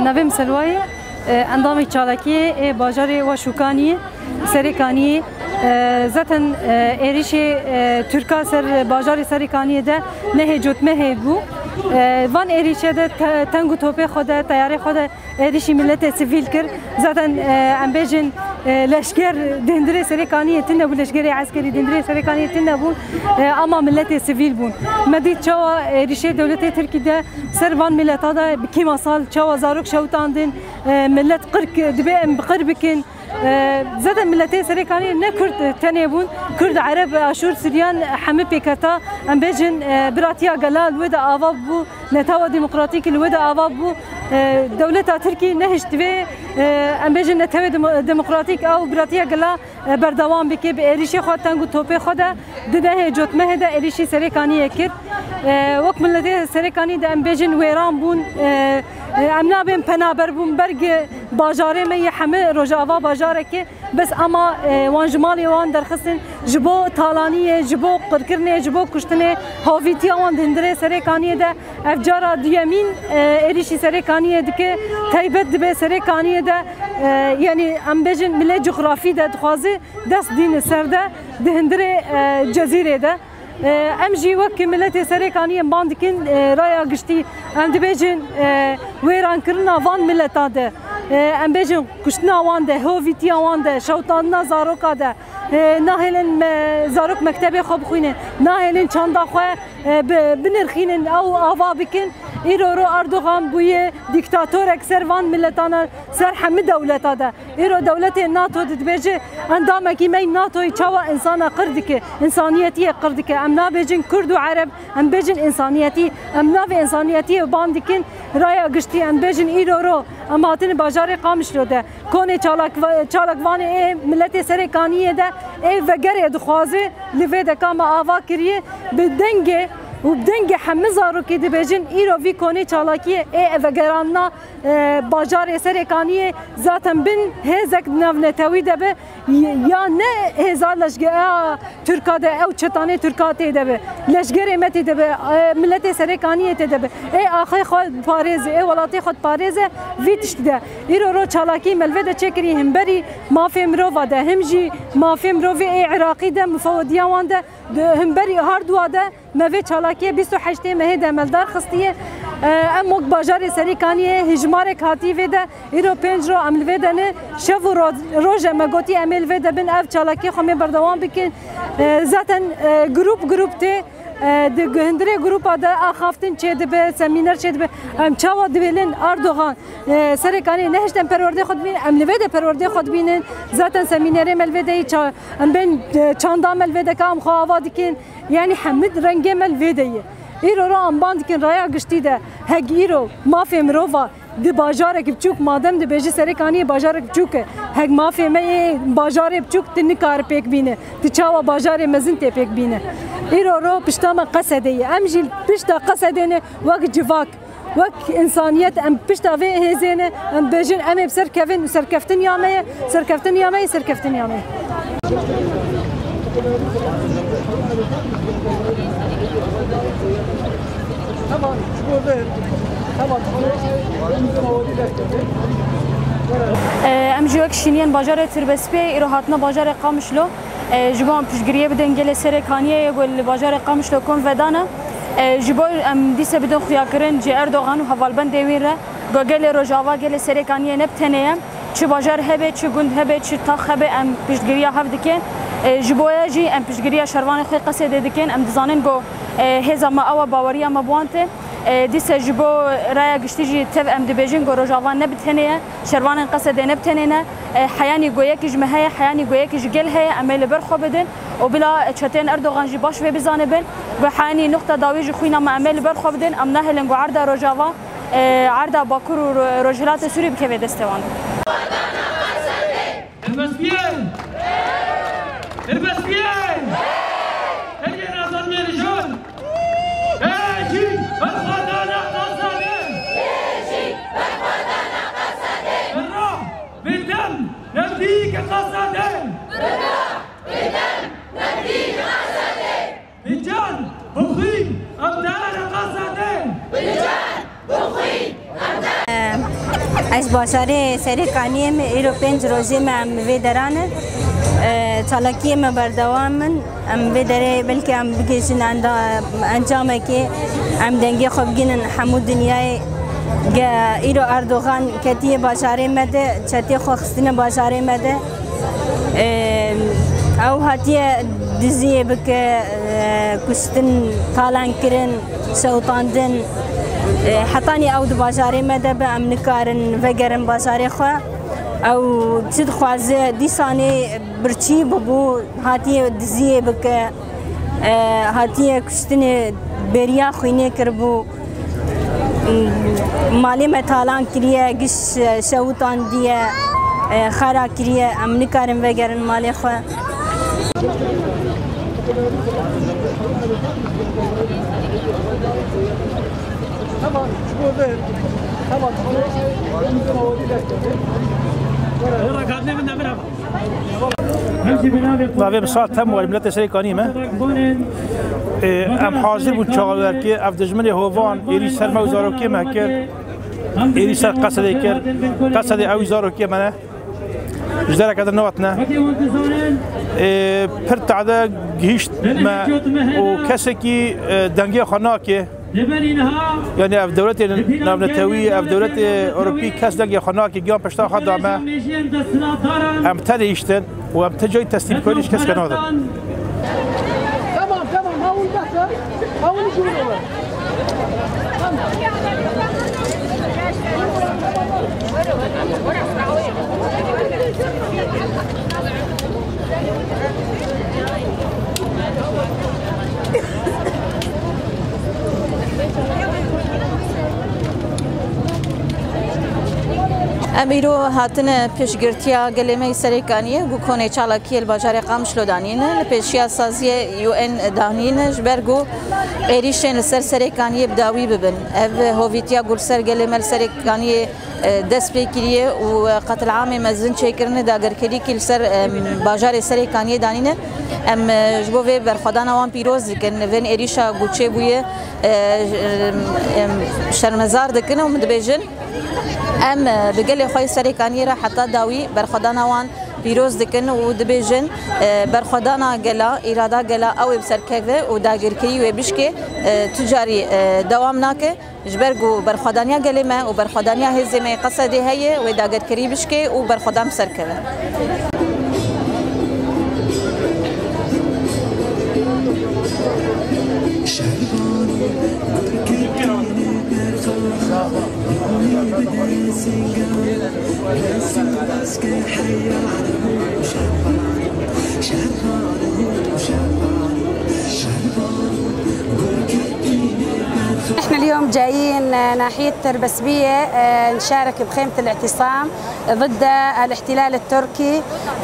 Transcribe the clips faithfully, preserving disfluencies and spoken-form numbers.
Navê min Selwa ye. E, endamê çalakiyê ê bajarê Weşûkaniyê, Serêkaniyê. E, zaten, e, êrişê, e, Tirka ser bajarê Serêkaniyê de nehê cotmehê bû. E, van êrişê de te-, teng û topê xwe de, teyarê xwe de êrişî miletê sivîl kir. Zaten, e, em bêjin, e, leşker di hundirê Serêkaniyê tune bû, leşkerê eskerî di hundirê Serêkaniyê tune bûn, e, ama miletê sivîl bûn. Me dît çawa êrişê dewletê Tirkî de ser van mileta de bi kêmasal çawa zarok şewitandin, e, milet qir ki-, dibê em bi qir bikin. E, zaten miletê Serêkaniyê ne Kurd tenê bûn, Kurd, Ereb, Aşûr, Siryan hemî pêketa, em bêjin, e, biratiya gela li wê de ava bû, netewa demokratîk li wê de ava bû. E, dewleta Tirkî nehişt divê, e, em bêjin netewê demo-, demokratîk ew biratiya gela, e, berdewam bike, bi êrişê xwe teng û topê xwe de di nehê cotmehê de êrişî Serêkaniyê kir. E, wek miletê Serêkanî de em bêjin wêran bûn, e, e, em nabên penaber bûn, berg bajarê me yê hemî Rojava bajareke, bes ama, e, wan ji malê wan derxistin, ji bo talaniyê, ji bo qirkirinê, ji bo kuştinê, havîtiya wan di hundirê Serêkaniyê de ev cara duyemîn, e, êrişî Serêkaniyê dike, taybet dibe Serêkaniyê de, e, yanî em bêjin milê cografî de dixwaze dest dîne ser de di hundirê, e, Cezîrê de. E, em jî wek miletê Serêkaniyê ban dikin, e, raya giştî em dibêjin, e, wêrankirina van mileta de, e, em bêjin kuştina wan de, hovîtiya wan de, şewitandina zaroka de, e, nahêlin me, zarok mektebê xwe bixwînin, nahêlin çanda xwe, e, bi-, binirxînin, ew ava bikin. Îro ro Erdogan bûye dîktatorek ser van miletana, ser hemî dewleta de. Îro dewletê NATO dibêje, endamekî me yî NATOyê çawa însana qir dike, însaniyetiyê qir dike. Em nabêjin Kurd û Ereb, em bêjin însaniyetî. Em navê însaniyetiyê ban dikin, raya giştî em bêjin îro ro. Em hatin bajarê Qamişlo de. Konê çalak-, çalakvanê ê miletê Serêkaniyê de ê vegerê dixwaze, li vê deka me ava kiriye. Bi dengê û bi dengê hemî zarokê dibêjin, îro vî konê çalakiyê ê vegerandina e, bajarê Serêkaniyê zaten bin hêzek navnetewî de be, y-, ya ne hêza leşgeya Tirka de, ew çetanê Tirka tê de be, leşgerê me tê de be, e, miletê Serêkaniyê tê de be. Ê axê xwe parêze, ê welatê xwe parêze vî tiştî de. Îro ro çalakî me li vê de çêkirî himberî mafê mirova de, him jî mafê mirovê ê Iraqî de, mufewediya wan de, di himberî hardua de, Me vê çalakiyê bîst û heştê mehê de em li dar xistiye. E, em wek bajarê Serîkaniyê hêjmarek hatî vê de, îro pênc ro em li vê de ne. Şev û ro-, roj e me gotî em ê li vê de bin, ev çalakiyê xwe mê berdewam bikin. E, zaten, e, grup grup tê, e, di hundirê grupa de axaftin çêdibe, semîner çêdibe. Em çawa dibêlin Erdogan, e, Serêkaniyê nehiştin perwerdê xwe dibînin, em li vê de perwerdê xwe dibînin. Zaten semînerê me li vê de yî ça-, em bên, e, çanda me li vê de ka em xwe ava dikin. Yanî hemî rengê me li vê de ye. Îro ro em ban dikin raya giştî de, heg îro mafê mirova di bajarek biçûk, madem dibêjî Serêkaniyê bajarek biçûk e, heg mafê me yê bajarê biçûk tu nikare pêk bîne, tu çawa bajarê mezin tê pêk bîne? Îro ro pişta me Qesedê ye. Em jî pişta Qesedê ne wek civak. Wek însaniyet em pişta vê hêzê ne, em bêjin em ê bi ser kevin, serkeftin ya me ye, serkeftin ya me ye, serkeftin ya me ye. Em ji wek şîniyên bajarê Tirbespiyê îro hatine bajarê Qamişlo. E, ji bo em piştgiriyê bidin gelê Serêkaniyê yê ku li bajarê Qamişlo kom vedane. E, ji bo em dîse bidin xuyakirin ji Erdogan û hevalbendê wî re, ku gelê Rojava, gelê Serêkaniyê ne bi tenê ye. Çi bajar hebe, çi gund hebe, çi tax hebe, em piştgiriya hev dikin. E, ji boye jî em piştgiriya şervanê xwe Qesedê dikin. Em dizanin ku, e, hêza me ew e, baweriya me bi wan tê. E, dîse ji bo raya giştî jî tev em dibêjin ku Rojava ne bi tenê ye. Şervanên Qesedê ne bi tenê ne. E, heyanî ku yekî ji me heye, heyanî ku yekî ji gel heye, em ê li ber xwe bidin. Û bila çeteyên Erdogan jî baş vê bizanibin. Ku heyanî nuqta dawî ji xwîna me em ê li ber xwe bidin. Em nahêlin ku erda Rojava, e, erda Bakur û Ro-, Rojhilatê Sûrî bikeve destê wan. Helbestiyê! Helbestiyê! Heriyên azadiyê nijad! Ê jî berxwedana Qesedê! Ê jî berxwedana Qesedê! Birra! Bi dem! Nefdî ke Qesedê! Birra! Bi dem! Ez bajarê Serêkaniyê me, îro pênc rojê me em vê dera ne. E, çalakiyê me berdewam in. Em vê derê belkî em bigihîjin enda-, encamekê, em dengê xwe bigihînin hemû dinyayê. Ge-, îro Erdogan ketiye bajarê me de, çetê xwe xistine bajarê me de. Ew hatiye diziyê bike, e, kuştin, talan kirin, şewitandin. E, hetanî ew di bajarê me de be, em nikarin vegerin bajarê xwe. Ew çi dixwaze, dîsanê birçî bibû, hatiye diziyê bike, e, hatiye kuştinê bêriya xwînê kiribû. Malê me talan kiriye, giş şewitandiye, e, xera kiriye, em nikarin vegerin malê xwe. Navê min Sal Tem, welî miletê Serêkaniyê me. Ê, em hazir bûn çawerkê, ev dijminê hovan êrîş ser me û zarokê me kir. Êrîş ser Qesedê kir. Qesedê ew zarokê me ne. Ji dereke din nehatine. Ê, pir tade gihîşt me û kesekî, e, dengê xwe nake. Yanî ev dewletê navnetewî, ev dewletê Ewropî kes dengê xwe nake, giyan pişta xwe da me. Em te dihiştin û em te cayî teslîmkarî ji keske nadin. Tamam, tamam, ha, onu da sen, ha, onu şunu da ver. Em îro hatine piştgirtiya gelê me yê Serêkaniyê ku konê çalakiyê li bajarê Qamişlo danîne, li pêşiya saziyê U N danîne, ji ber ku êrîşên li ser Serêkaniyê bi dawî bibin. Ev hovîtiya ku li ser gelê me li Serêkaniyê e, dest pê kiriye û, e, qetilamê mezin çêkirine, dagirkerîkî li ser, e, bajarê Serêkaniyê danîne. Em, e, ji bo vê berxwedana wan pîroz dikin, vên êrîşa ku çêbûye, e, e, em, şermezar dikin û min dibêjin, em, e, bi gelê xwe yê Serêkaniyê re heta dawî berxwedana wan pîroz dikin û dibêjin, e, berxwedana gela, îrada gela ew ê bi ser keve û dagirkerî wê bişkê, e, tu carî, e, dewam nake. Ji ber ku berxwedaniya gelê me û berxwedaniya hêzê me yê Qesedê heye, wê dagirkerî bişkê û berxwedan bi ser keve. احنا اليوم جايين ناحية تربسبية، آه، نشارك بخيمة الاعتصام ضد الاحتلال التركي.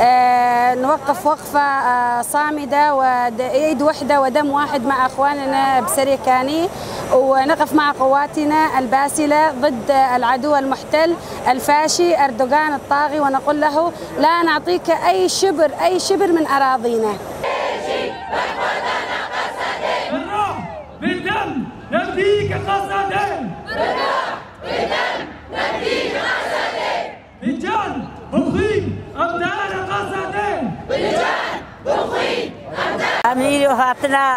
آه، نوقف وقفة، آه، صامدة وإيد وحدة ودم واحد مع أخواننا بسريكاني، ونقف مع قواتنا الباسلة ضد العدو المحتل الفاشي أردوغان الطاغي، ونقول له: لا نعطيك أي شبر، أي شبر من أراضينا. Bi dem, demdî ke qasa de. Bi dem, demdî ke qasa de. Bi can, bi xwîn, em dere qasa de. Bi can, bi xwîn, em dere. Em îro hatine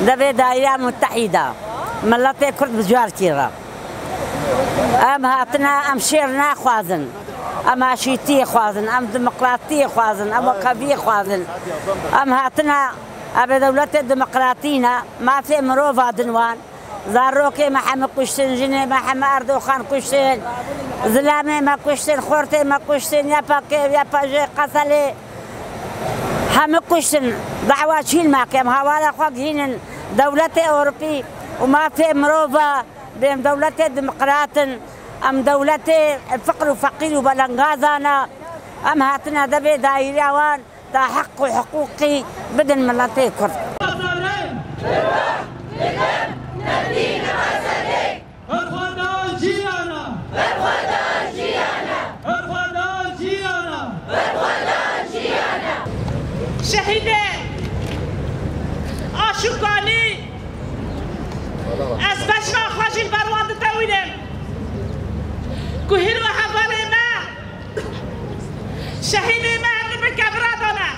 devê Daîreya Mutehîda. Miletê Kurd bi cuarkî re. Em hatine, em şêr naxwazin. Em aşîtiyê xwazin, em demokratiyê xwazin, em wekeviyê xwazin. Em hatine, ev ê dewletê demokratî ne, mafê mirova din wan. Zarokê me heme kuştin, jinê me heme Erdoxan kuştin, zilamê me kuştin, xortê me kuştin, Y P G, Y P J, Qeselê. Heme kuştin, dawa çîl me kem, hawala xwe gihînin dewletê Ewropî û mafê mirova, bêm dewletê demokrat in, em dewletê fiqir û feqîr û belengazan e. Em hatine devê daîreya wan. تا حق و حقوقی بدن ملتê Kurd. Berxwedan jiyana! Berxwedan jiyana! Berxwedan jiyana! Berxwedan jiyana! Şehîdê Aşûkanî, ez beşna xwe jî li ber wan ditewînim. Ku hîro hevalê me, şehîdê me li bin kevira dane.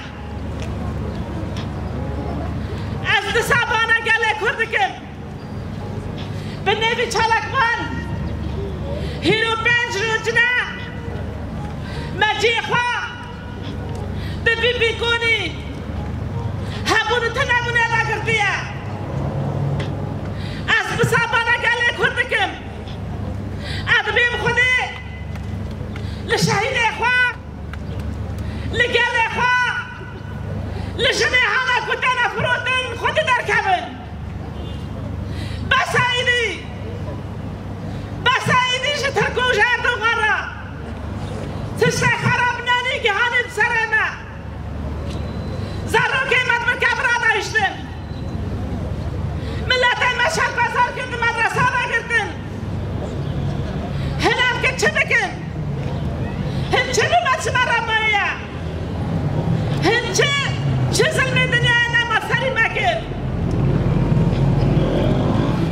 Ez disa bana gelê Kurd dikim. Bi nêvî çalakvan, hîro pênc rojine me cihê xwe di vî bîkonî hebûn û tune bûnê de girtiye. Ez bi sabana gelê Kurd dikim. Ez dibêm Xwedê li şehîdê xwe, li gelê xwe, li jinê hana ku têne firotin, Xwedê derkevin. Bes e îdî! Bes e îdî ji Tirk û ji Erdogan re! Tiştê xerab nanî gihanî li serê me. Zarokê me di bin kevira de hiştin. Miletê me şerpezar kir, di medresa de girtin. Hinek çi bikin? Hin çi nûbet ji me re maye? Hin çi, çi zilmê dinyayê me serî me kir?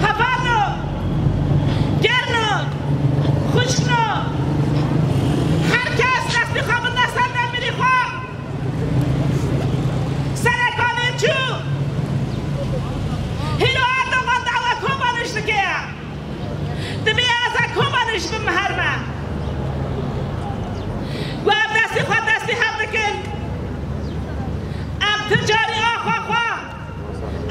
Hevalno, gerno, xwişkno, her kes destî xwe bide ser demirî xwe. Serekanê çû. Hîro Erdogan dawa Kobanij dike. Divê ez a Kobanij bim herme. Ku ev destî xwe destî hev dikin. Em ti carî axa xwe.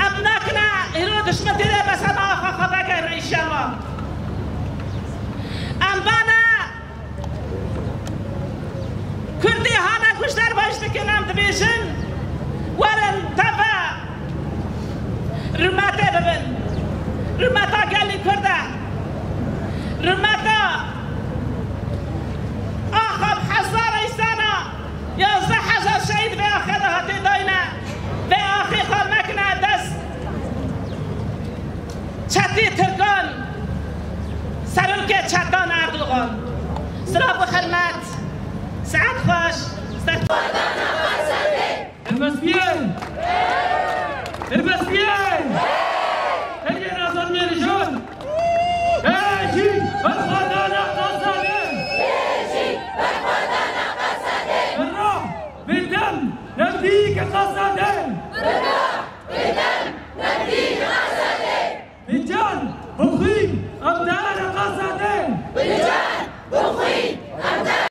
Em nakine hîro dişmin têde bes em axa xwe vegerin înşallah. Em bane Kurdî hane ku ji derve hişt dikin, em dibêjin, werin teve rûmetê bibin. Rûmeta gelî Kurd e. Rûmeta axa bi hezara însana, yazdeh hezar şehîd vê axê de hatê dayne. Vê axê xwe mekine dest çetê Tirkan, serokê çetan Erdogan. Silav û hurmet, saet xweş, ser Helbestiyê! Helbestiyê! Herkê nazaniyê nişan! Hejî berxwedana Qasadê! Hejî berxwedana Qasadê! Birra! Bêdem! Nefdî ke Qasadê! Birra! Bêdem! Nefdî ke Qasadê! Bêcan! Bixwî!